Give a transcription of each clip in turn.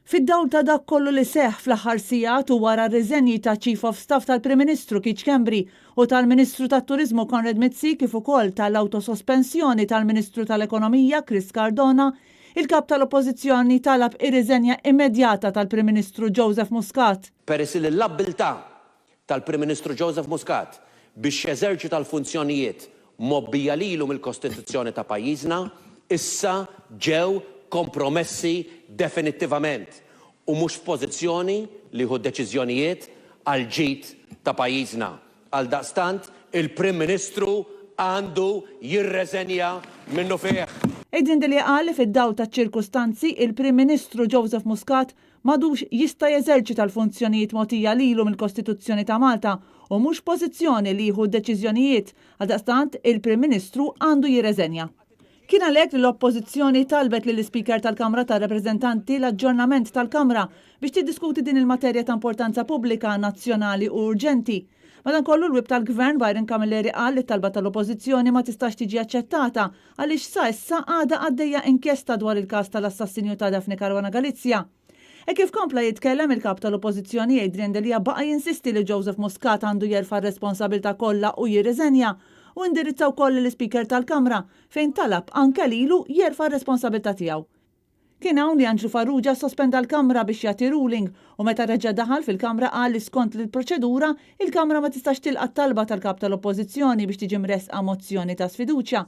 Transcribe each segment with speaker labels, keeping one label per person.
Speaker 1: Fid-dawl ta' dak kollu li seħħ fl-aħħar sigħat u wara r-riżenji taċ-Chief of Staff tal-Prim Ministru Keith Schembri u tal-Ministru tat-Turiżmu Konrad Mizzi kif ukoll tal-awtosospensjoni tal-Ministru tal-Ekonomija Chris Cardona, il-Kap tal-Oppożizzjoni talab ir-riżenja immedjata tal-Prim Ministru Joseph Muscat.
Speaker 2: Peress li l-abbiltà tal-Prim Ministru Joseph Muscat biex jeżerċita l-funzjonijiet mgħobbija lilu mill-Kostituzzjoni ta' pajjiżna issa ġew kompromessi definittivament u mhux f'pożizzjoni li jieħu deċiżjonijiet għall-ġid ta' pajjiżna. Għaldaqstant, il-Prim Ministru għandu jirreżenja minnufih.
Speaker 1: Adrian Delia qal li fid-dawl taċ-ċirkustanzi, il-Prim Ministru Joseph Muscat m'għadux jista' jeżerċita l-funzjonijiet mogħtija lilu mill-Kostituzzjoni ta' Malta u mhux f'pożizzjoni li jieħu deċiżjonijiet, għaldaqstant il-Prim Ministru għandu jirreżenja. Kien għalhekk li l-Oppożizzjoni talbet lill-Ispeaker tal-Kamra tar-Rappreżentanti l-aġġornament tal-Kamra biex tiddiskuti din il-materja ta' importanza pubblika, nazzjonali u urġenti. Madankollu l-Whip tal-Gvern Byron Camilleri qal li t-talba tal-Oppożizzjoni ma tistax tiġi aċċettata għaliex sa issa għadha għaddejja inkjesta dwar il-każ tal-assassinju ta' Daphne Caruana Galizia. Hekk kif kompla jitkellem il-Kap tal-Oppożizzjoni Adrian Delia baqa' jinsisti li Joseph Muscat għandu jerfa' r-responsabilità kollha u jirriżenja u indirizza wkoll lill-Ispeaker tal-Kamra fejn talab anke lilu jerfa' r-responsabilità tiegħu. Kien hawn li Anġlu Farrugia ssospenda l-Kamra biex jagħti ruling u meta reġa' daħal fil-Kamra qal li skont l-proċedura, il-Kamra ma tistax tilqa' t-talba tal-Kap tal-Oppożizzjoni biex tiġi mressqa mozzjoni ta' sfiduċja.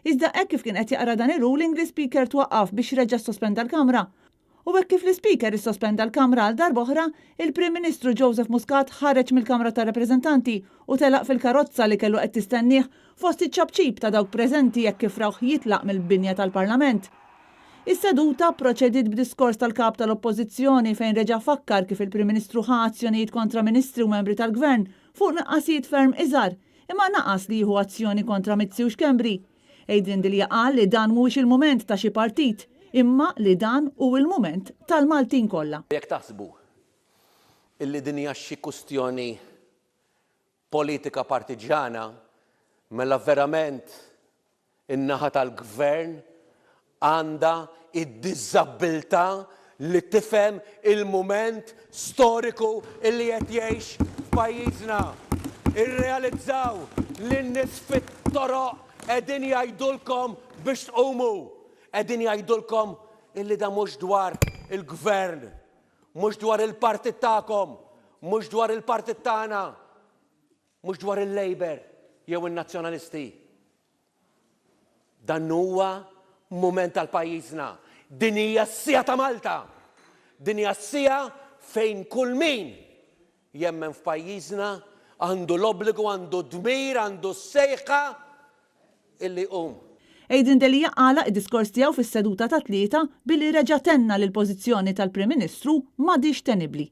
Speaker 1: Iżda hekk kif kien qed jaqra dan ir-ruling l-Ispeaker twaqqaf biex reġa' ssospenda l-Kamra. U hekk kif l-Ispeaker issospenda l-Kamra għal darb'oħra, il-Prim Ministru Joseph Muscat ħareġ mill-Kamra tar-Rappreżentanti u telaq fil-karozza li kellu qed tistennieh fost iċ-ċapċip ta' dawk preżenti hekk kif rawh jitlaq mill-binja tal-Parlament. Is-seduta pproċediet b'diskors tal-Kap tal-Oppożizzjoni fejn reġa' fakkar kif il-Prim Ministru ħa azzjonijiet kontra Ministri u membri tal-Gvern fuq nuqqasijiet ferm iżgħar, imma naqas li jieħu azzjoni kontra Mizzi u Schembri. Adrian Delia qal li dan mhuwiex il-mument ta' xi partit, imma li dan hu l-mument tal-Maltin kollha.
Speaker 2: Jekk taħsbu illi din hija xi kustjoni politika partiġġjana, mela verament in-naħa tal-Gvern għandha d-diżabbiltà li tifhem il-mument storiku li qed jgħix f'pajjiżna. Irrealizzaw li n-nies fit-toroq qegħdin jgħidulkom biex tqumu. Qegħdin jgħidulkom illi dan mhux dwar il-Gvern, mhux dwar il-partit tagħkom, mhux dwar il-partit tagħna, mhux dwar il-Labour jew in-Nazzjonalisti. Dan huwa mument għal pajjiżna. Din hija s-siegħa ta' Malta. Din hija s-siegħa fejn kull min jemmen f'pajjiżna għandu l-obbligu, għandu d-dmir, għandu s-sejħa illi jqum.
Speaker 1: Adrian Delia għalaq id-diskors tiegħu fis-seduta tat-Tlieta billi reġa' tenna li l-pożizzjoni tal-Prim Ministru m'għadhiex tenibbli.